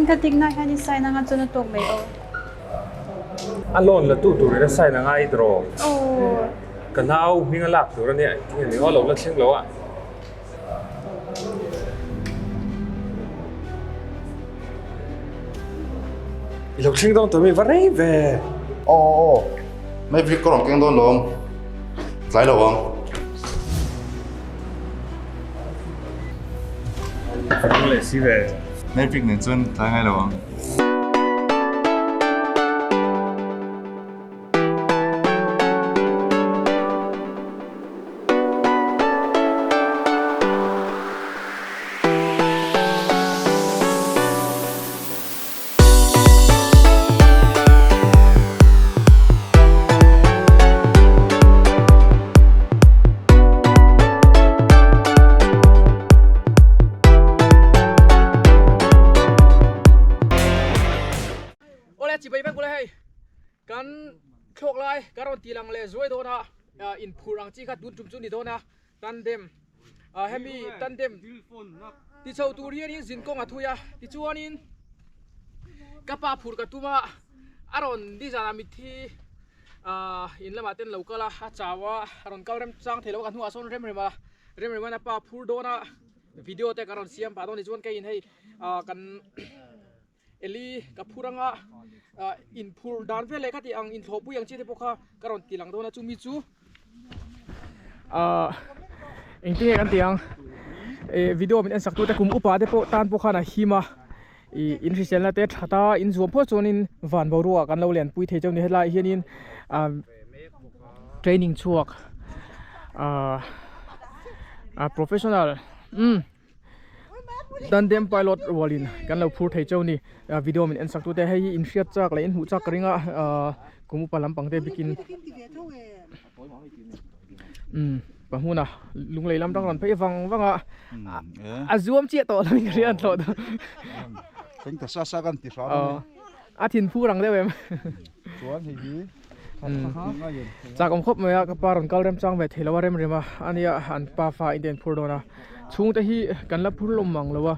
An ka tikna hian i sign anga chuan a tawk mai aw. A loan la tu turin a sign a ngai draw. Aw. Ka nau hming a lak tur a nia engtin nge ni aw lo la thleng lo a. I lo thleng dawn tawh mi va rei ve. Aw aw aw. Maverick ka rawn keng dawn lawm. Tlai lo ang. Rang leh si ve. Maverick nen chuan tlai ngai lo ang. Awle chibai vek bula hei kan thlawk lai ka rawn tih lang leh zuai dawn a inphur ang chi kha tun tum chu ni dawn a tandem hemi tandem ti chho tur hianin zinkawng a thui a tichuanin ka pa phur ka tum a a rawn nizanah mitthi in lamah ten lo kal a a chau a a rawn kal rem chang thei lo a ka hnungah sawn rem rem a rem rem a pa phur dawn a video te ka rawn siam pah dawn ni chuan keiin hei kan. Eli ka phur anga inphur dan vel leh khati ang inthlawhpui ang chi te pawh kha ka rawn ti lang dawn a chumi chu ahh engtin nge kan tih ang eh video min en sak tute kum upa te pawh tan pawh khan a him a ih in hriselna te that a in zuam phawt chuanin van boruak ah kan lo lenpui thei chauh a ni helai ah hianin ah training chhuak ahh a professional umm. Tandem pilot rualin kan lo phur thei cheu ni video min en sak tute hei hi in hriat chak leh in hmuh chak ka ring a kum upa lampang te bikin umm pahmuna lunglei lam tang rawn phei vang vang a a zuam chiah tawh lo in ka hria an thlawh dawn thleng ta sa sa kan ti hram a ni a thin phur ang deuh em chuan hei hi Chak awm khawp mai a ka pa rawn kal remchang ve thei lo a rem rem a ania an pa fa in te an phur dawn a chhungte hi kan la phur lawm mang lo a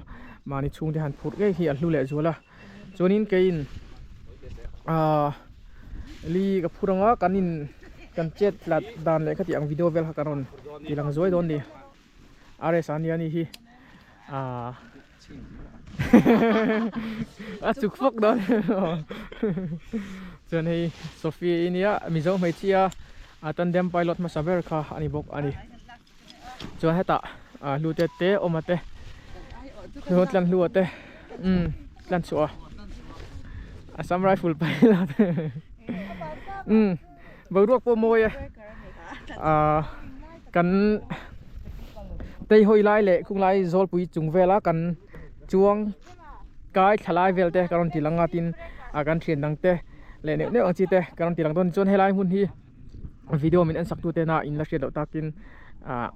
mahni chhungte han phurh ngei hi a hlu leh zual a chuanin keiin ahh li ka phur anga kan in kan chet tlat dan leh khati ang video vel kha kan rawn ti lang zuai dawn a ni RS ania ni hi ahh. A chuk fawk dawn chuan hei Sophia i nia Mizo hmeichhia a tandem pilot hmasa ber kha a ni bawk a ni chuan hetah hlu te te awm a te hlu tlan hlu a te umm tlan chhuah a Assam rifle pilot umm boruak pawh mawi e ah kan teihawi lai leh khung lai zawlpui chung vela kan chuang kai thla lai vel te ka rawn ti lang a tin ah kan thian dang te leh neuh neuh ang chi te ka rawn ti lang dawn chuan helai hmun hi video min en sak tu tena in la hriat loh takin ah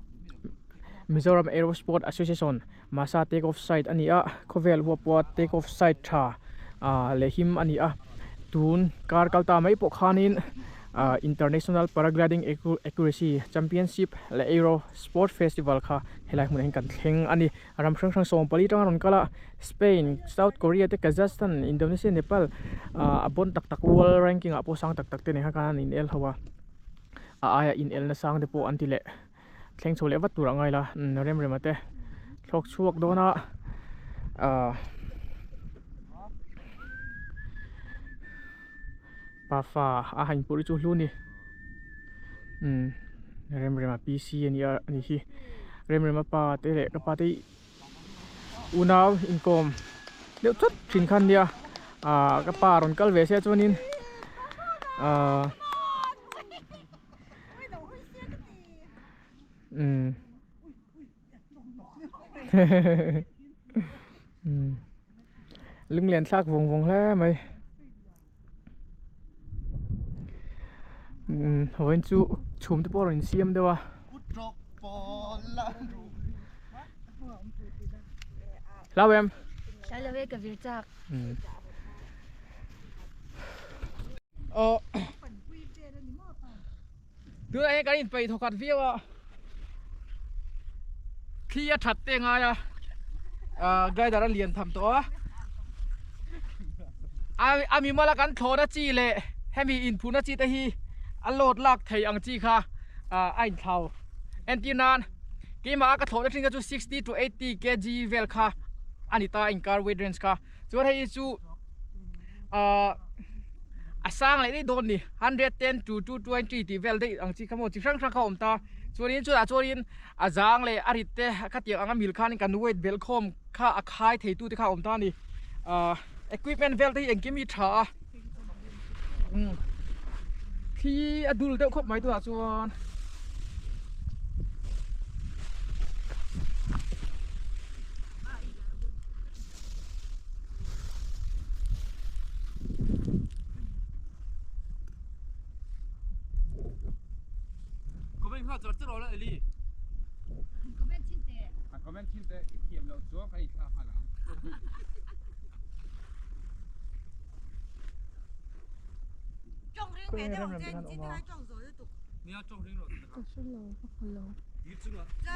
Mizoram Aerosport Association Masa take off site a ni a khawvel huapua take off site tha ah leh him a ni a tun kar kal ta mai pawh khanin ah international paragliding accuracy championship leh aero sport festival kha helai hmunah hian kan thleng a ni ram hrang hrang 14 atanga rawn kal a Spain South Korea te Kazakhstan Indonesia Nepal ah a bawn tak tak world ranking ah pawh sang tak tak te nen khan khan an inel ho a a aia inelna sang te pawh an ti leh. Thleng chho leh vat tur a ngai la rem rem a te thlawk chhuak dawn a ahh pafa a han pawh hi chu hlu a ni umm rem rem a PC a nia a ni hi rem rem a pa te leh ka pa te hi unau inkawm deuh thut thin kha an nia ahh ka pa rawn kal ve sia chuanin ahh. Umm umm lunglen thlak vawng vawng hle mai umm vawiin chu chhum te pawh a rawn insiam deuh a hlau em hlau lo e ka vir chak Aw tunah hian kan inpeih thawkhat viau a thli a that te ngai a ah glider a lian tham tawh a. A mimala kan thlawhna chi leh hemi inphurhna chi te hi a load lak thei ang chi kha a inthlau. Entir nan keimah a ka thlawhna thin kha chu 60 to 80 kg vel kha a ni ta a inkar weight range kha. Chuan hei hi chu a sang leh daih dawn ni 110 to 220 tih vel daih ang chi kha maw chi hrang hrang kha a awm ta. Chuanin chutah chuanin a zang leh a rit te khatiang anga mil khanin kan weight belh khawm kha a khai thei tu te kha a awm ta a ni ahh equipment vel te hi engkim hi tha a umm thli a dul deuh khawp mai tunah chuan.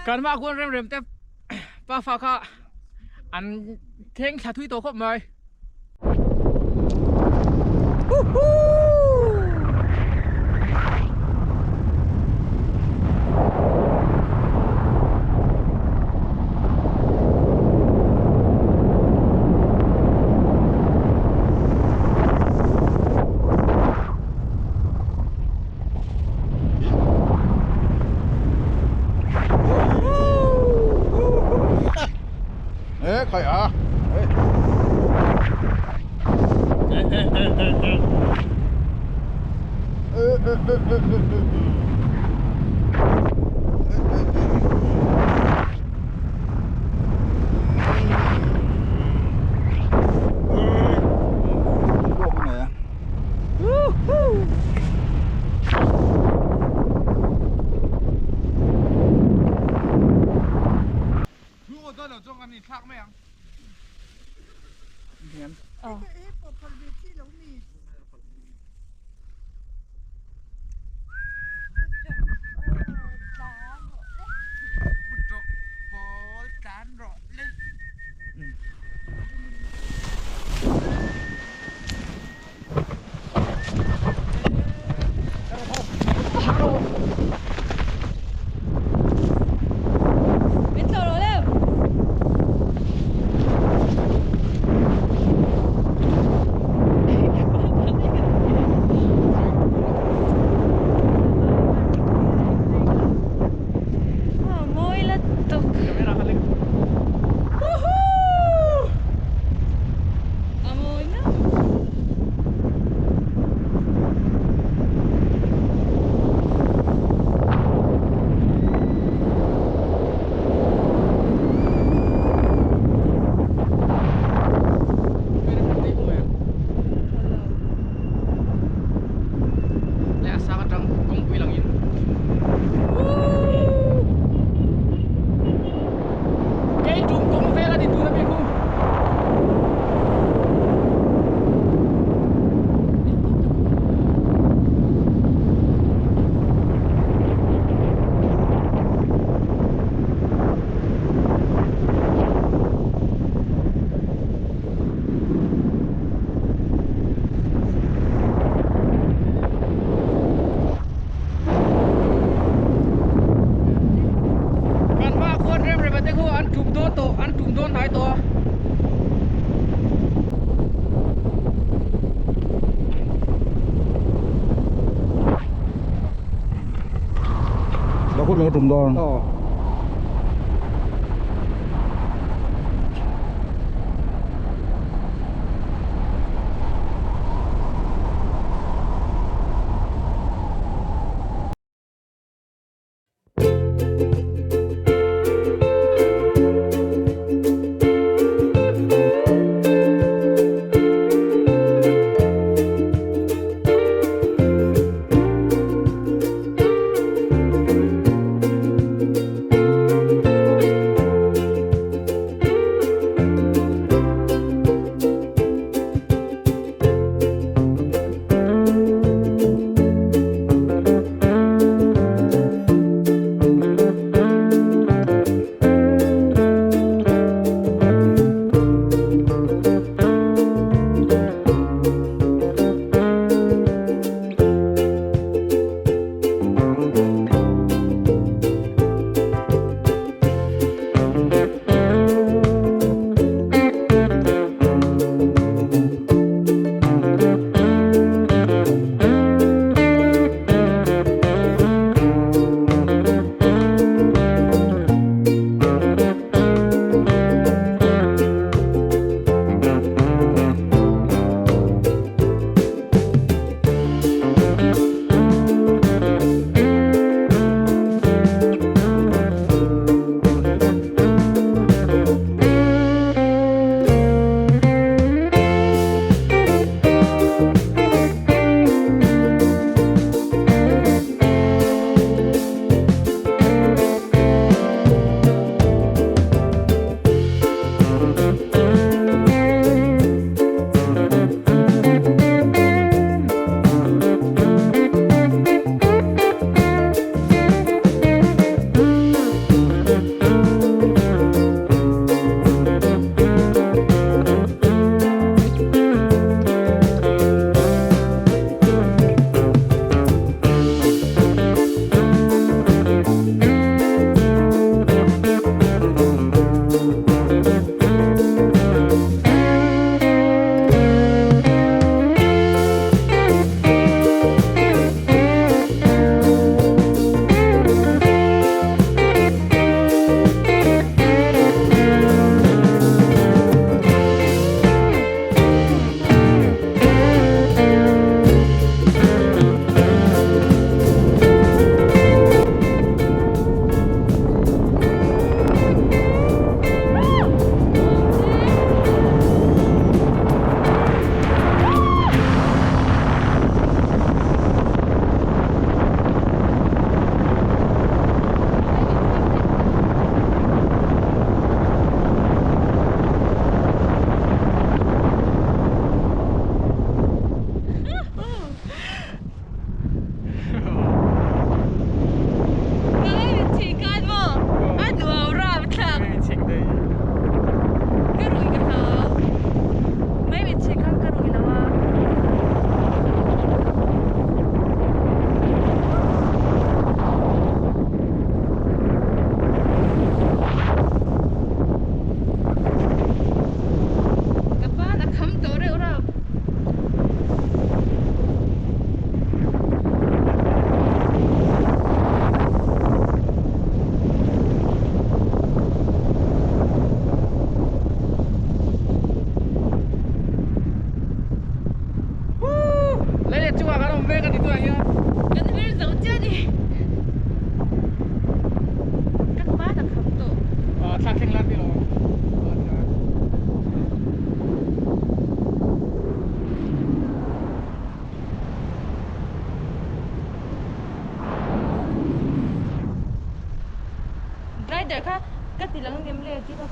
Kan mah kuan rem rem te pa fa kha an thleng thla thui tawh khawp mai. 哎，可以啊，哎，哎哎哎哎哎，哎哎哎哎哎哎， Kan mah khuan rem rem te khu an tum dawn tawh an tum dawn hnai tawh a. Nó cũng tum dawn.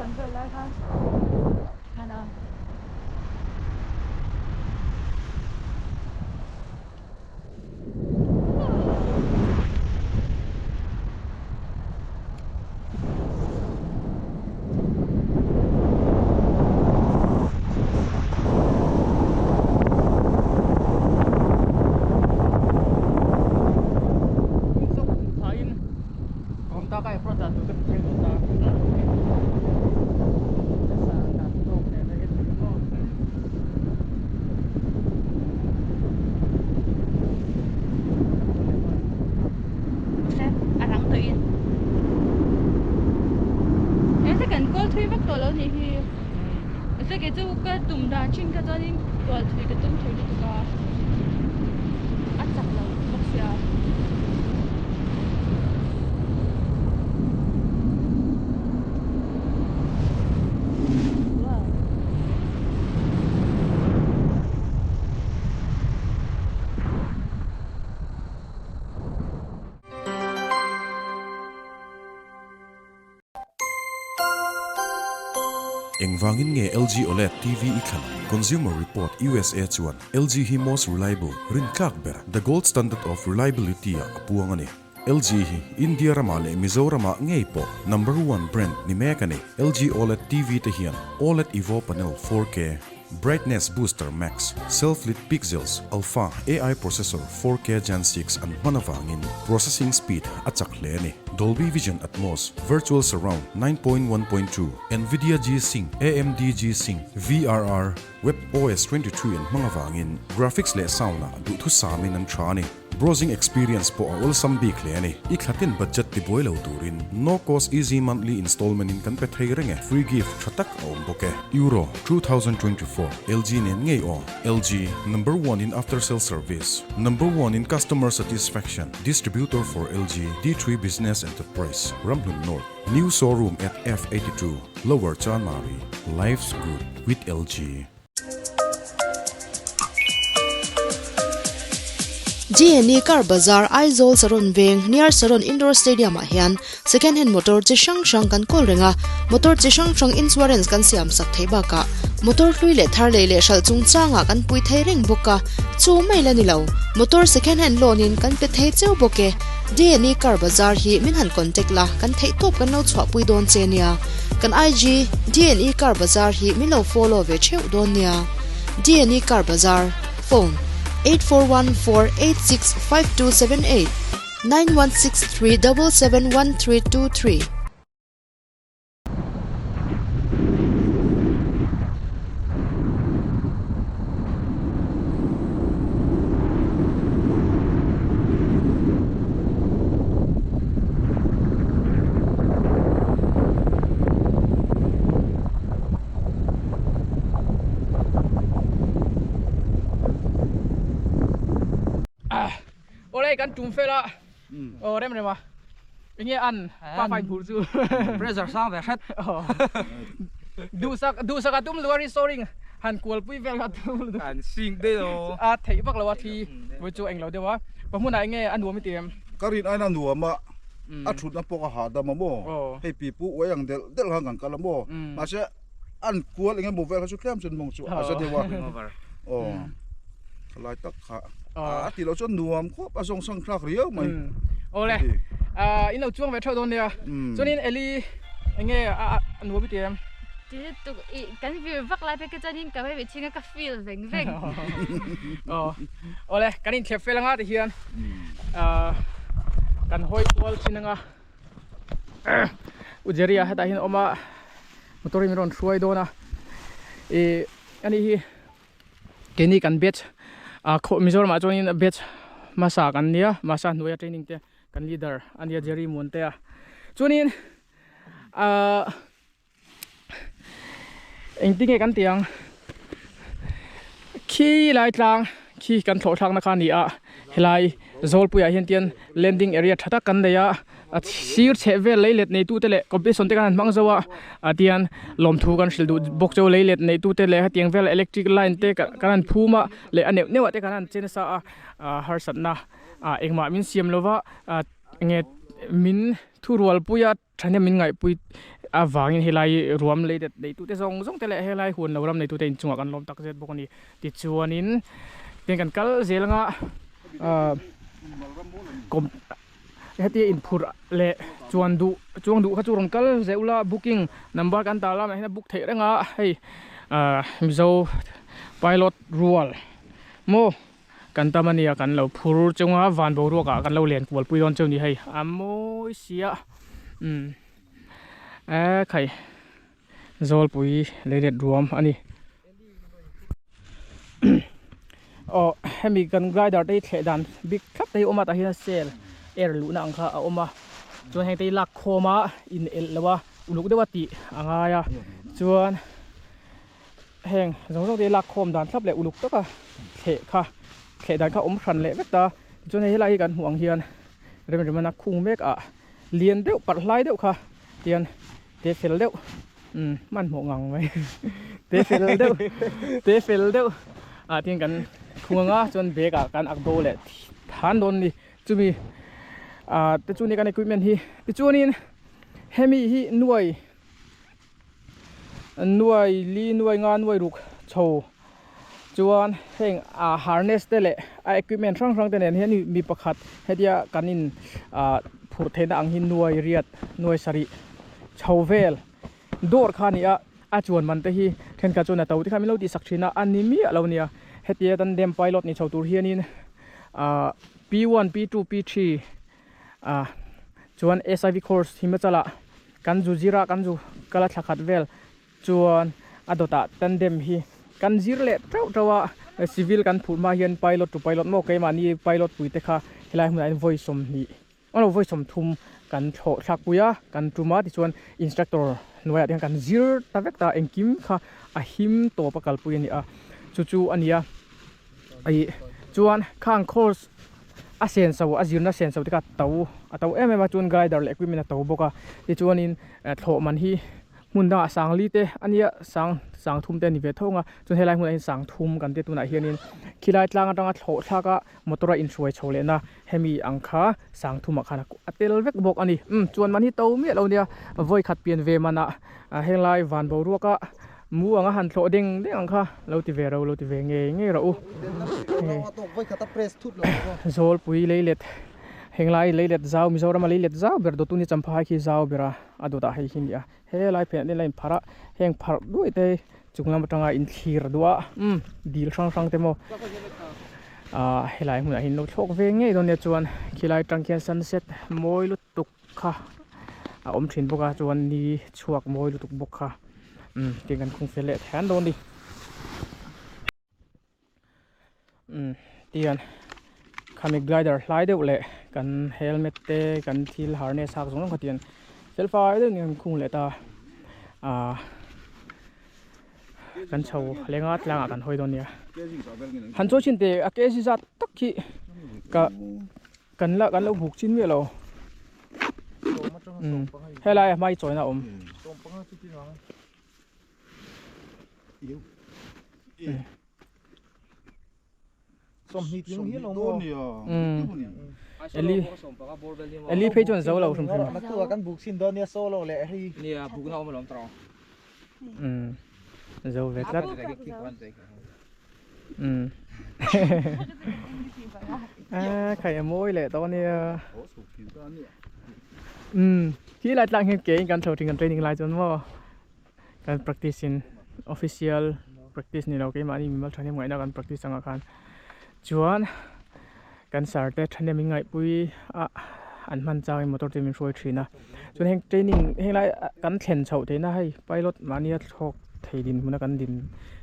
chuan vel lai khan khan a. A rang tawh in. He kan kawl thui vak tawh lo nih hi. Mahse kei chu ka tum dan thin kha chuanin kual thui ka tum thei lutuk a. A chak lo bawk sia. Wow. Engvangin nge LG OLED TV i thlan ang? Consumer Report usa chuan LG hi most reliable, rintlak ber, the gold standard of reliability ah a puang a ni. LG hi India ramah leh Mizoramah ngei pawh number one brand ni mek a ni. LG OLED TV te hian OLED Evo panel 4K, Brightness Booster Max, Self-Lit Pixels, Alpha AI Processor 4K Gen 6 an hman avangin processing speed a chak hle a ni. Dolby Vision Atmos, Virtual Surround 9.1.2, Nvidia G-Sync, AMD G-Sync, VRR, WebOS 23 an hmang avangin graphics leh sound-ah duhthusamin an tha a ni. Browsing experience pawh a awlsam bik hle a ni. I thlatin budget tibuai lo turin no cost easy monthly installment in kan pe thei reng e. Free gift tha tak a awm bawk e. Euro 2024 LG nen ngei aw. LG, number one in after sale service, number one in customer satisfaction, distributor for LG, D3 Business Enterprise, Ramhlun North, new showroom at F82, Lower Chanmari, life's good with LG. GNE Car Bazar Aizawl Saron Veng near Saron Indoor Stadium ah hian second hand motor chi hrang hrang kan kawl reng a, motor chi hrang hrang insurance kan siam sak theih bakah motor hlui leh thar lei leh hralh chungchangah kan pui thei reng bawk a, chu mai la ni lo, motor second hand loan in kan pe thei cheu bawk e. GNE Car Bazar hi min han contact la, kan theih tawp kan lo chhuahpui dawn che nia. Kan IG DNE Car Bazar hi min lo follow ve theuh dawn nia. DNE Car Bazar, Phone, 8414865278, 9163771323. Awle kan tum fel a aw rem rem a enge an pa fai phur chu pressure sang ve hret duhsak duhsak a tum lo a restoring han kualpui vel a tum lo an sing daih lo a theih vak lo a thi vui chu englo deuh a pa hmunah enge a nuam i ti em ka rin aina nuam a a thutna pawh ka hahdam a maw hei pipu uai ang delh delh khan kan kal a maw mahse an kual eng emaw vel kha chu tlem chuan mawng chu a za deuh a aw thalai tak kha a tih loh chuan nuam khawp a zawng sang thlak riau mai awle in lo chuang ve theuh dawn nia chuanin Eli enge a nuam i ti em Ti lutuk i kan vir vak lai phei kha chuanin ka hmeichhe chhing a ka feel veng veng aw Awle, kan inthlep fel anga tihian kan hawi kual thin anga U Jerry-a hetah hian a awm a, motor in rawn hruai dawn a, ih ani hi keini kan batch ah khaw Mizoram ah chuanin batch hmasa kan nia hmasa hnuaia training te kan leader a nia Jerry Muantea chuanin ahh. Engtin nge kan tih ang khi lai tlang khi kan thlawh thlakna kha a ni a helai zawlpuiah hian tian landing area tha tak kan nei a a sir chheh vel lei let neitute leh competition te kan han hmang zo a ah tian lawmthu kan hrilh duh bawk chu lei let neitute leh hetiang vel electric line te kan han phum a leh a neuh neuh ah te kan han che nasa a ah harsatna ah engmah min siam lova ah enge min thurualpuia. Thahnem min ngaihpui Avangin helai ruam lei det neitute zawng zawng te leh helai huan lo ram neitute inchungah kan lawm tak zet bawk a ni. Tichuanin tiang kan kal zel anga ahh kawm hetia inphurh leh chuan duh chuang duh kha chu rawn kal zeuh la booking number kan tar lamah hian a book theih reng a hei ahh Mizo pilot rual maw kan tam ania kan lo phur chunga van boruak ah kan lo len kual pui dawn cheu ni hei a mawi sia umm eh khai Zawlpui leilet ruam a ni. Aw hemi kan glider te hi thleh dan bik thlap te hi a awm a tah hian cell air luhna ang kha a awm a chuan heng te hi lak khawm a in elh lo a uluk deuh a tih a ngai a chuan heng zawng zawng te hi lak khawm dan thlap leh uluk taka thleh kha thleh dan kha awm hran leh vek ta tichuan hei helai hi kan hmuh ang hian rem rem a khung mek ah lian deuh parh hlai deuh kha tian Te fel deuh umm hmanhmawh ngang mai te fel deuh te fel deuh ah tin kan khung anga chuan bag ah kan ak bo leh than dawn ni chumi ah te chu ni kan equipment hi tichuanin hemi hi nuai nuai li nuai nga nuai ruk chho chuan heng ah harness te leh a equipment hrang hrang te nen hian mi pakhat hetia kan in ah phurh theihna ang hi nuai riat nuai sarih chho vel dawr kha a ni a a chuan man te hi thenkhat chuan a to te kha min lo tihsak thin a a ni miah lo nia hetia tandem pilot ni chho tur hianin ah P one P two P three ah chuan S_I_V course himachal ah kan zu zir a kan zu kal a thla khat vel. Chuan a dawtah tandem hi kan zir leh teuh teuh a, civil kan phurh hma hian pilot to pilot maw keimahni pilot pui te kha helai hmunah hian vawi sawmhnih aw vawi sawmthum kan thlawh thlak pui a kan tum a tichuan instructor hnuaiah te hian kan zir ta vek ta engkim kha a him tawp a kalpui a ni a chu chu a ni a ih chuan khang course a senso a zirna senso te kha a to a to em em a chuan glider leh equipment a to bawk a tichuanin thlawh man hi. Hmun dangah sang li te a nia sang sang thum te a ni ve tho ang a chuan helai hmunah hian sang thum kan tia tunah hianin khilai tlang atanga thlawh thlak a motor a inhruai chho lehna hemi ang kha sang thumah khan a tel vek bawk a ni umm chuan mahni to miah lo nia vawi khat pian ve manah henglai van boruak a mu anga han thlawh deng deng ang kha lo ti ve ro lo ti ve ngei ngei rawh u Zawlpui leilet henglai leilet zau Mizoram a leilet zau ber dawtun hi Champhai khi zau ber a. A dawtah hei hi a ni a helai phenah te hian a inpharh a heng pharh duai te chung lam atanga inthlir duah a umm dil hrang hrang te maw ahh helai hmunah hian lo thlawk ve ngei dawn nia chuan khilai atang khian sunset mawi lutuk kha a awm thin bawk a chuan ni chhuak mawi lutuk bawk kha umm tiang kan khung fel leh thei an dawn a ni. Umm tihian khami glider hlai deuh leh kan helmet te kan thil harness hak zawng zawng kha tihian fel fai deuh in kan khung leh ta ahh kan chho lenga tlangah kan hawi dawn nia han chawi chin teh a kg zat tak hi ka kan la kan lo buk chin miah lo umm helai a hmai chawina a awm. Eli Eli phei chuan zo lo hrim hrim. Umm zo ve tlat. Umm a khai a mawi leh tawh ania. Umm khi lai tlang hian ke in kan chho thin kan training lai chuan maw. Kan practice in official practice ni lo keimahni mimal thahnem ngaihna kan practice angah khan chuan kan sir te thahnem in ngaihpui a an hman changin motor te min hruai thin a chuan heng training heng lai kan thlen chhoh theihna hei pilot mahnia thlawk thei dinhmuna kan din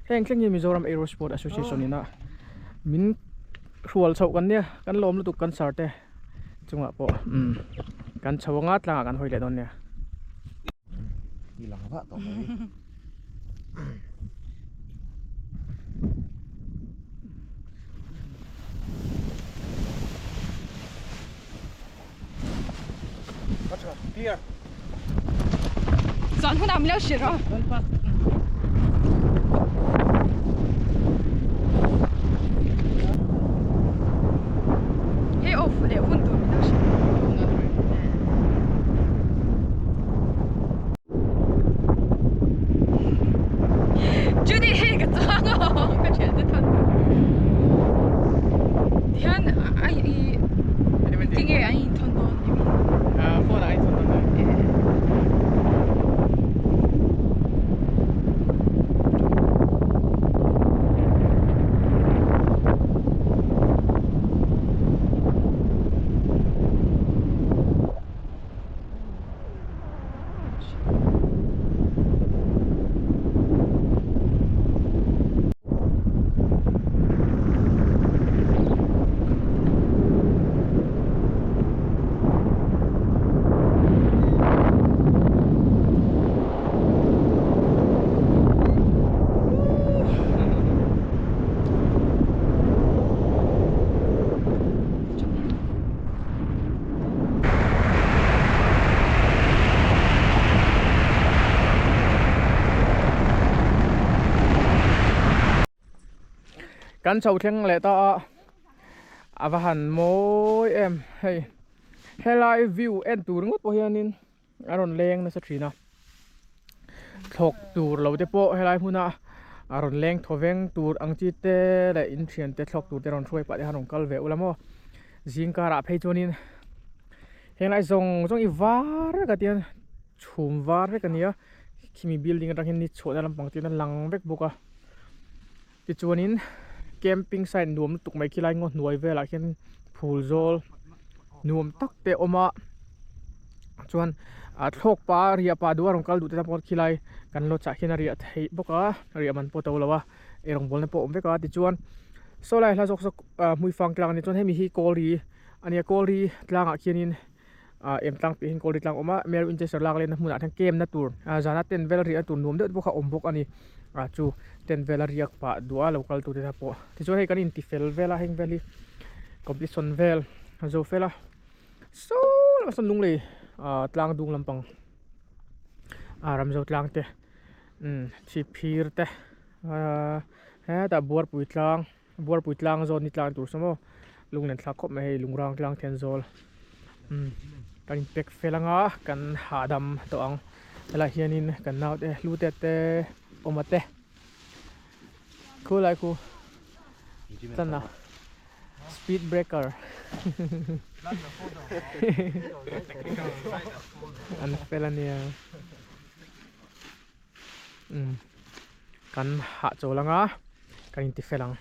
heng thleng hi Mizoram Aerosport Association ina min hrual chhoh kan nia kan lawm lutuk kan sir te chungah pawh umm kan chho anga tlangah kan hawi leh dawn nia. Chuan hunah min lo hrilh rawh. Hei off leh hun tur min lo hrilh. Ka thian te thawn chu. Tihian a i tinge an inthawn dawn i mi? Phone ah an inthawn dawn e. Kan chho thleng leh ta a a va han mawi em hei helai view en tur ngawt pawh hianin a rawn leng nasa thin a thlawk tur lo te pawh helai hmuna a rawn leng thaw veng tur ang chi te leh in thian te thlawk tur te rawn hruai pah te khan rawn kal ve ula maw zing karah phei chuanin henglai zawng zawng i var vek a tian chhum var vek a ni a khimi building atang hian ni chhuahna lampang te hian a lang vek bawk a tichuanin camping site nuam lutuk mai khilai ngaw hnuai velah khian phul zawl nuam tak te a awm a chuan ah thlawk pa riah pah duh a rawn kal duh te tan pawh khilai kan lodge ah khian a riah theih bawk a riah man pawh to lo a eirawng bawlna pawh a awm vek a tichuan saw lai hla zawk saw ah hmuifang tlang a ni chuan hemi hi kawlri a nia kawlri tlangah khianin ah em tlang piah hian kawlri tlang a awm a Mary Winchester lak lenna hmunah hian camp na tur ah zana tent vel riahna tur nuam deuh te pawh kha a awm bawk a ni ah chu tent vel a riak pah duh a lo kal tur te pawh tichuan hei kan inti fel vel a heng vel hi competition vel a zo fel a saw lamah sawn lunglei ah tlang dung lampang ah ramzo tlang te umm chhipphir te ah hetah buarpui tlang. Buarpui tlang zawn ni tlang tur saw maw lunglen thlak khawp mai hei lungrang tlang then zawl umm kan in pack fel anga kan hahdam tawh ang helaiah hianin kan naute hlute te awma te khulai khu chana speed breaker an fel ania umm kan hahchawl anga kan inti fel ang.